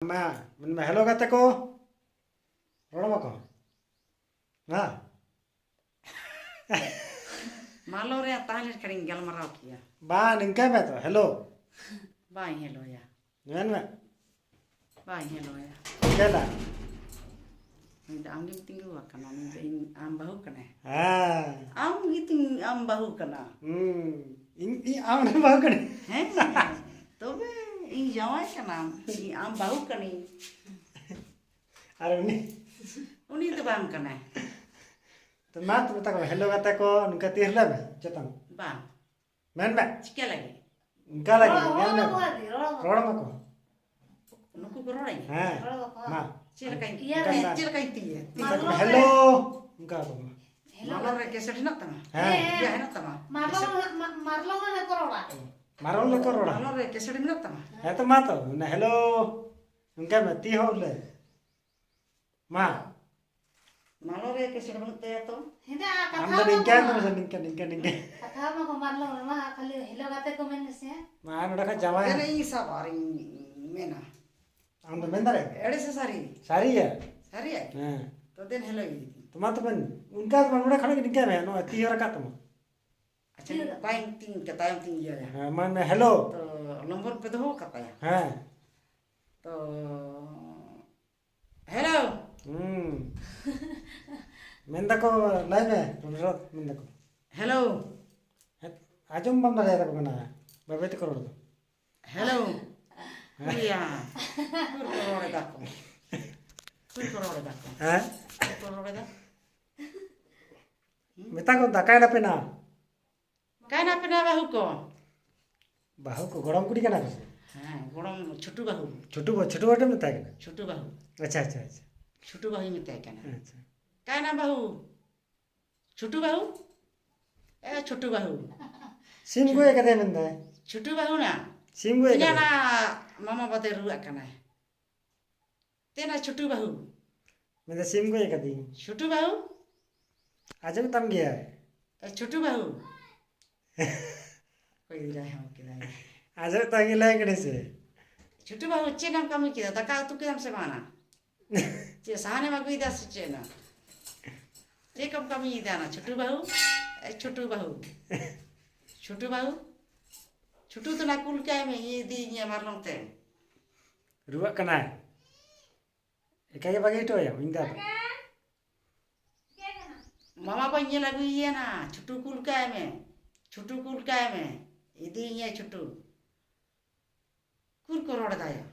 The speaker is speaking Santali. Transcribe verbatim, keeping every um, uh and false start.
ᱢᱟ, ᱢᱮᱱ ᱢᱮ, "ᱦᱮᱞᱳ ᱜᱟᱛᱮ ᱠᱚ, ᱨᱚᱲ ᱢᱟᱠᱚ, ᱢᱟ, ᱢᱟᱞᱚ ᱨᱮ ᱛᱟᱦᱮᱸ ᱞᱮᱱᱠᱷᱟᱱᱤᱧ ᱜᱟᱞᱢᱟᱨᱟᱣ ᱠᱮᱭᱟ᱾ ᱵᱟ, ᱱᱤᱝᱠᱟᱹ ᱢᱮ ᱛᱚ, ᱦᱮᱞᱳ᱾ ᱵᱟᱹᱧ ᱦᱮᱞᱳᱭᱟ᱾ ᱢᱮᱱ ᱢᱮ᱾ ᱵᱟᱹᱧ ᱦᱮᱞᱳᱭᱟ᱾ ᱪᱮᱫᱟᱜ? ᱩᱱᱤ ᱫᱚ ᱟᱢᱜᱮᱢ ᱛᱤᱸᱜᱩ ᱟᱠᱟᱱᱟ, ᱩᱱᱤ ᱫᱚ ᱤᱧ ᱟᱢ ᱵᱟᱹᱦᱩ ᱠᱟᱱᱟᱭ᱾ ᱦᱮᱸ᱾ ᱟᱢ ᱜᱮ ᱛᱤᱧ ᱟᱢ ᱵᱟᱹᱦᱩ ᱠᱟᱱᱟ᱾ ᱦᱩᱸ᱾ ᱤᱧ, ᱤᱧ ᱟᱢ ᱨᱮᱱ ᱵᱟᱹᱦᱩ ᱠᱟᱹᱱᱟᱹᱧ᱾ ᱦᱮᱸ, ᱛᱚᱵᱮ ᱤᱧ ᱡᱟᱶᱟᱭ ᱠᱟᱱᱟᱢ, ᱤᱧ ᱟᱢ ᱵᱟᱹᱦᱩ ᱠᱟᱹᱱᱟᱹᱧ᱾ ᱟᱨ ᱩᱱᱤ? ᱩᱱᱤ ᱫᱚ ᱵᱟᱝ ᱠᱟᱱᱟᱭ᱾ ᱛᱚ ᱢᱟ ᱛᱚᱵᱮ ᱢᱮᱛᱟ ᱠᱚ ᱢᱮ, "ᱦᱮᱞᱳ ᱜᱟᱛᱮ ᱠᱚ, ᱱᱚᱝᱠᱟ ᱛᱤᱨ ᱞᱮ ᱢᱮ, ᱪᱮᱛᱟᱱ᱾ ᱵᱟᱝ᱾ ᱢᱮᱱ ᱢᱮ᱾ ᱪᱤᱠᱟᱹ ᱞᱟᱹᱜᱤᱫ? ᱚᱱᱠᱟ ᱞᱟᱹᱜᱤᱫ, ᱨᱚᱲ, ᱢᱮᱱ ᱨᱚᱲ ᱢᱮ᱾ ᱟᱠᱚ ᱟᱹᱫᱤ, ᱨᱚᱲ ᱟᱠᱚ᱾ ᱨᱚᱲ ᱟᱠᱚ᱾ ᱱᱩᱠᱩ ᱠᱚ ᱨᱚᱲᱟᱹᱧ? ᱦᱮᱸ᱾ ᱨᱚᱲ ᱟᱠᱚ᱾ ᱢᱟ᱾ ᱪᱮᱫ ᱞᱮᱠᱟᱧ, ᱤᱭᱟᱹ ᱨᱮ᱾ ᱪᱮᱫ ᱞᱮᱠᱟᱧ ᱛᱤᱧᱟ? ᱢᱟ ᱢᱮᱛᱟ ᱠᱚ ᱢᱮ, ᱨᱚᱲ ᱢᱮ᱾ "ᱦᱮᱞᱳ", ᱚᱱᱠᱟ ᱟᱠᱚ ᱢᱮ᱾ ᱦᱮᱞᱳ ᱢᱟᱞᱚ ᱨᱮ ᱜᱟᱛᱮ᱾ ᱠᱮᱥᱮᱴ ᱦᱮᱱᱟᱜ ᱛᱟᱢᱟ? ᱦᱮᱸ᱾ ᱦᱮᱸ, ᱤᱭᱟᱹ ᱦᱮᱱᱟᱜ ᱛᱟᱢᱟ? ᱢᱟᱨᱞᱚᱝ ᱠᱮᱥᱮᱴ? ᱦᱟᱸᱜ, ᱢᱟ-, ᱢᱟᱨᱞᱚᱝ ᱦᱟᱸᱜ ᱠᱚ ᱨᱚᱲᱟ᱾ ᱢᱟᱨᱚᱞ ᱞᱮᱠᱚ ᱨᱚᱲᱟ᱾ ᱢᱟᱞᱚ ᱨᱮ ᱠᱮᱥᱮᱴ ᱢᱮᱱᱟᱜ ᱛᱟᱢᱟ? ᱦᱮᱸ ᱛᱚ, ᱢᱟ ᱛᱚ, ᱢᱟᱱᱮ, "ᱦᱮᱞᱳ", ᱚᱱᱠᱟ ᱢᱮ, ᱛᱤ ᱦᱚᱸ ᱞᱮ᱾ ᱢᱟ᱾ ᱢᱟᱞᱚ ᱨᱮ ᱠᱮᱥᱮᱴ ᱵᱟᱹᱱᱩᱜ ᱛᱟᱭᱟ ᱛᱚ? ᱦᱮᱸᱫᱟ, ᱟᱢ ᱠᱟᱛᱷᱟ ᱫᱚ ᱢᱟ ᱱᱤᱝᱠᱟ ᱠᱚ ᱢᱟ᱾ ᱢᱮᱥᱮ, ᱱᱤᱝᱠᱟ, ᱱᱤᱝᱠᱟ, ᱱᱤᱝᱠᱟ᱾ ᱠᱟᱛᱷᱟ ᱢᱟ ᱠᱚ ᱢᱟᱨᱞᱚᱝ ᱨᱮᱢᱟ ᱠᱷᱟᱹᱞᱤ ᱦᱮᱞᱳ ᱜᱟᱛᱮ ᱠᱚ ᱢᱮᱱ ᱢᱮᱥᱮ᱾ ᱢᱟ, ᱟᱨ ᱱᱚᱰᱮ ᱠᱷᱚᱡ ᱡᱟᱶᱟᱭ᱾ ᱫᱮᱱ ᱤᱧ ᱥᱟᱵᱟ ᱟᱨᱤᱧ ᱢᱮᱱᱟ᱾ ᱟᱢ ᱫᱚ ᱢᱮᱱ ᱫᱟᱲᱮᱭᱟᱜ ᱜᱮᱭᱟ? ᱮᱲᱮ ᱥᱮ ᱥᱟᱹᱨᱤ? ᱥᱟᱹᱨᱤᱭᱟ? ᱥᱟᱹᱨᱤᱭᱟ? ᱦᱮᱸ᱾ ᱛᱚ ᱫᱮᱱ ᱦᱮᱞᱳ ᱤᱫᱤ᱾ ᱛᱚ ᱢᱟ ᱛᱚᱵᱮ, ᱚᱱᱠᱟ ᱫᱚ ᱵᱟᱝ, ᱱᱚᱰᱮ ᱠᱷᱚᱱᱟᱜ ᱜᱮ ᱱᱤᱝᱠᱟ ᱢᱮ, ᱱᱚᱜᱼᱚᱭ ᱛᱤ ᱦᱚᱸ ᱨᱟᱠᱟᱵ ᱛᱟᱢᱟ᱾ ᱟᱪᱪᱷᱟ, ᱛᱟᱭᱚᱢ ᱛᱤᱧ, ᱛᱟᱭᱚᱢ ᱛᱤᱧ ᱤᱭᱟᱹᱭᱟ᱾ ᱦᱮᱸ, ᱢᱟ ᱢᱮ, ᱦᱮᱞᱳ᱾ ᱛᱚ ᱱᱚᱢᱵᱚᱨ ᱯᱮ ᱫᱚᱦᱚ ᱠᱟᱛᱟᱭᱟ? ᱦᱮᱸ᱾ ᱛᱚ ᱦᱮᱞᱳ᱾ ᱦᱩᱸ᱾ ᱢᱮᱱ ᱫᱟᱠᱚ, ᱞᱟᱹᱭ ᱢᱮ, ᱨᱚᱲ ᱢᱮᱱ ᱫᱟᱠᱚ᱾ ᱦᱮᱞᱳ᱾ ᱦᱮᱸ, ᱟᱸᱡᱚᱢ ᱵᱟᱢ ᱫᱟᱲᱮᱭᱟᱛᱟ ᱠᱚ ᱠᱟᱱᱟ, ᱵᱟᱵᱮ ᱛᱟᱠᱚ ᱨᱚᱲ ᱫᱚ᱾ ᱦᱮᱞᱳ᱾ ᱦᱮᱸ᱾ ᱩᱭᱟ᱾ ᱩᱠᱩᱨ ᱠᱚ ᱨᱚᱲ ᱮᱫᱟ ᱠᱚ? ᱩᱠᱩᱨ ᱠᱚ ᱨᱚᱲ ᱮᱫᱟ ᱠᱚ? ᱦᱮᱸ? ᱩᱠᱩᱨ ᱠᱚ ᱨᱚᱲ ᱮᱫᱟ? ᱢᱮᱛᱟ ᱠᱚ, ᱫᱟᱠᱟᱭ ᱱᱟᱯᱮ ᱱᱟ᱾ ᱠᱟᱭᱱᱟ ᱯᱮᱱᱟ ᱵᱟᱹᱦᱩ ᱠᱚ᱾ ᱵᱟᱹᱦᱩ ᱠᱚ, ᱜᱚᱲᱚᱢ ᱠᱩᱲᱤ ᱠᱟᱱᱟ ᱠᱚ ᱥᱮ? ᱦᱮᱸ, ᱜᱚᱲᱚᱢ ᱪᱷᱳᱴᱩ ᱵᱟᱹᱦᱩ᱾ ᱪᱷᱳᱴᱩ ᱵᱟᱹᱦᱩ, ᱪᱷᱳᱴᱩ ᱵᱟᱹᱦᱩ ᱢᱮᱛᱟᱭ ᱠᱟᱱᱟ? ᱪᱷᱳᱴᱩ ᱵᱟᱹᱦᱩ᱾ ᱟᱪᱪᱷᱟ, ᱟᱪᱪᱷᱟ, ᱟᱪᱪᱷᱟ᱾ ᱪᱷᱳᱴᱩ ᱵᱟᱹᱦᱩᱧ ᱢᱮᱛᱟᱭ ᱠᱟᱱᱟ᱾ ᱟᱪᱪᱷᱟ᱾ ᱠᱟᱭᱱᱟ ᱵᱟᱹᱦᱩ᱾ ᱪᱷᱳᱴᱩ ᱵᱟᱹᱦᱩ᱾ ᱮ, ᱪᱷᱳᱴᱩ ᱵᱟᱹᱦᱩ᱾ ᱥᱤᱢ ᱜᱚᱡ ᱟᱠᱟᱫᱮᱭᱟ ᱢᱮᱱᱫᱟᱭ᱾ ᱪᱷᱳᱴᱩ ᱵᱟᱹᱦᱩ ᱱᱟ᱾ ᱥᱤᱢ ᱜᱚᱡ ᱤᱧᱟᱹᱜ ᱟᱠᱟᱫᱮᱭᱟ᱾ ᱱᱟ ᱢᱟᱢᱟ ᱵᱟᱫᱮ ᱨᱩᱣᱟᱹᱜ ᱠᱟᱱᱟᱭ᱾ ᱛᱮᱱᱟ ᱪᱷᱳᱴᱩ ᱵᱟᱹᱦᱩ᱾ ᱢᱮᱱᱫᱟ ᱥᱤᱢ ᱜᱚᱡ ᱟᱠᱟᱫᱤᱧ᱾ ᱪᱷᱳᱴᱩ ᱵᱟᱹᱦᱩ᱾ ᱟᱸᱡᱚᱢ ᱛᱟᱢ ᱜᱮᱭᱟᱭ᱾ ᱮ, ᱪᱷᱳᱴᱩ ᱵᱟᱹᱦᱩ᱾ ᱚᱠᱚᱭ ᱜᱤᱫᱽᱨᱟᱹᱭ ᱦᱚᱦᱚ ᱠᱮᱫᱟᱭ? ᱟᱸᱡᱚᱢ ᱛᱟᱢ ᱜᱮ ᱞᱟᱹᱭ ᱠᱟᱹᱱᱟᱹᱧ ᱥᱮ᱾ ᱪᱷᱩᱴᱩ ᱵᱟᱹᱦᱩ, ᱪᱮᱫ ᱮᱢ ᱠᱟᱹᱢᱤ ᱠᱮᱫᱟ? ᱫᱟᱠᱟ ᱩᱛᱩ ᱠᱮᱫᱟᱢ ᱥᱮ ᱵᱟᱝᱟ? ᱪᱮᱫ ᱥᱟᱦᱟᱱᱮᱢ ᱟᱹᱜᱩᱭᱮᱫᱟ ᱥᱮ ᱪᱮᱫ ᱱᱟ? ᱪᱮᱫ ᱠᱚᱢ ᱠᱟᱹᱢᱤᱭᱮᱫᱟ ᱱᱟ? ᱪᱷᱩᱴᱩ ᱵᱟᱹᱦᱩ, ᱮ, ᱪᱷᱩᱴᱩ ᱵᱟᱹᱦᱩ, ᱪᱷᱩᱴᱩ ᱵᱟᱹᱦᱩ, ᱪᱷᱩᱴᱩ ᱫᱚ ᱱᱟ ᱠᱩᱞ ᱠᱟᱭ ᱢᱮ, ᱤᱧ ᱤᱫᱤᱭᱤᱧᱟ ᱢᱟᱨᱞᱚᱝ ᱛᱮ᱾ ᱨᱩᱣᱟᱹᱜ ᱠᱟᱱᱟᱭ, ᱮᱠᱟᱭ ᱜᱮ ᱵᱟᱹᱜᱤ ᱦᱚᱴᱚ ᱟᱭᱟᱢ ᱤᱧ ᱫᱟ ᱫᱚ᱾ ᱢᱟᱢᱟ ᱵᱟᱹᱧ ᱧᱮᱞ ᱟᱹᱜᱩᱭᱮᱭᱟ ᱱᱟ, ᱪᱷᱩᱴᱩ ᱠᱩᱞ ᱠᱟᱭ ᱢᱮ, ᱪᱷᱩᱴᱩ ᱠᱩᱞ ᱠᱟᱭ ᱢᱮ, ᱤᱫᱤᱭᱤᱧᱟᱭ ᱪᱷᱩᱴᱩ᱾ ᱩᱠᱩᱨ ᱠᱚ ᱨᱚᱲ ᱮᱫᱟ ᱭᱟ?